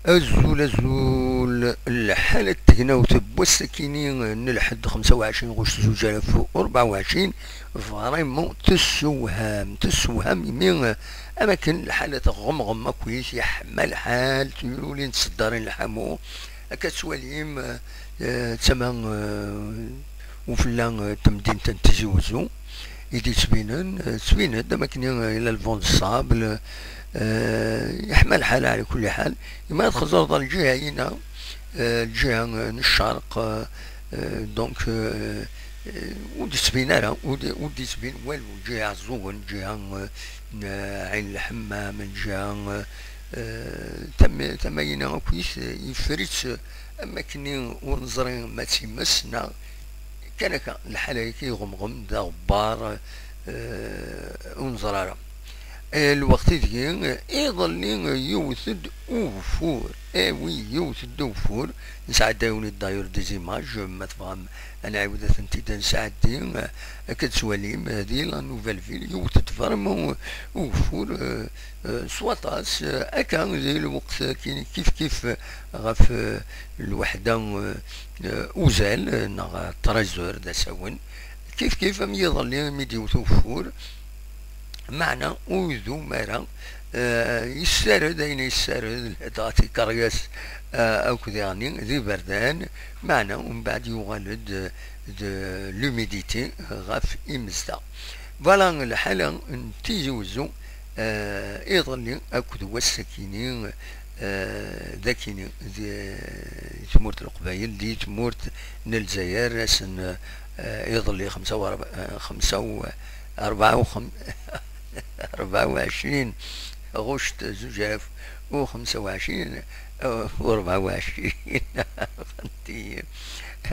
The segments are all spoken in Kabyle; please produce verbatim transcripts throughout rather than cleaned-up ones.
Azul, azul. Lḥalat n tegnawt n wass-akini n lḥedd xemsa u ɛecrin ɣuct zuǧ alaf u rebɛa u ɛecrin, vraiment tessewham, tessewham, imi am akken lḥalat tɣemɣem akkit, yeḥma lḥal, ttulin tseddarin lḥamu. Akka tettwalim, eh, tama, eh, ufella, eh, n temdint n Tizi Wezzu i d-yettbinen, eh, tettbin-d am akken, eh, yella lvent d ṣṣab, eh, yeḥma lḥal ɛla kulli ḥal. Imi ad txeẓreḍ ɣer lǧiha-ina, eh, lǧiha, eh, n ccerq, eh, eh, donc, eh, eh, ur d-yettbin ara, ur d-, ur d-yettbin walu, lǧiha Ɛeẓẓugen, lǧiha, eh, n, eh, Ɛin Lḥemmam, lǧiha, eh, eh, tam-, tama-ina akkit, eh, yeffer-itt, eh, am akken ur neẓri ma d times neɣ kan akka, lḥal-agi iɣemɣem d aɣebbar, eh, ur neẓri ara. Eh, lweqt ideg, eh, iḍelli, eh, yewwet-d ugeffur. Eh oui, yewwet-d ugeffur. Nesɛedda-wen-id d'ailleurs des images, ma tebɣam ad nɛiwed ad tent-id nesɛeddi, eh, akka d-tettwalim, eh, di la Nouvelle Ville, yewwet-d vraiment ugeffur, eh, eh, s waṭas, eh, akka di lweqt kif kif, eh, ɣef, eh, lweḥda, eh, eh, uzal, eh, neɣ treize heures d asawen. Kif kif am yiḍelli mi d-yewwet ugeffur, meɛna ur idum ara, eh, yessared ayen yessared, dɣa tikeryas, eh, akked iɣenni d iberdan, meɛna umbeɛd yuɣal-d, eh, d l'humidité ɣef imezdaɣ. Voilà lḥala n Tizi Wezzu, eh, iḍelli akked wass-akini, eh, d akini, di, di tmurt n Leqbayel, di tmurt n Lezzayer, ass n, eh, iḍelli xemsa u rebɛa, eh, xemsa u rebɛa u xem-, rebɛa u ɛecrin ɣuct zuǧ alaf u xemsa u ɛecrin, eh, u rebɛa u ɛecrin.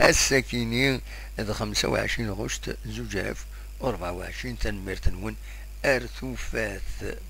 Ass-akini d xemsa u ɛecrin ɣuct zuǧ alaf u rebɛa u ɛecrin. Tanemmirt-nwen. Ar tufat.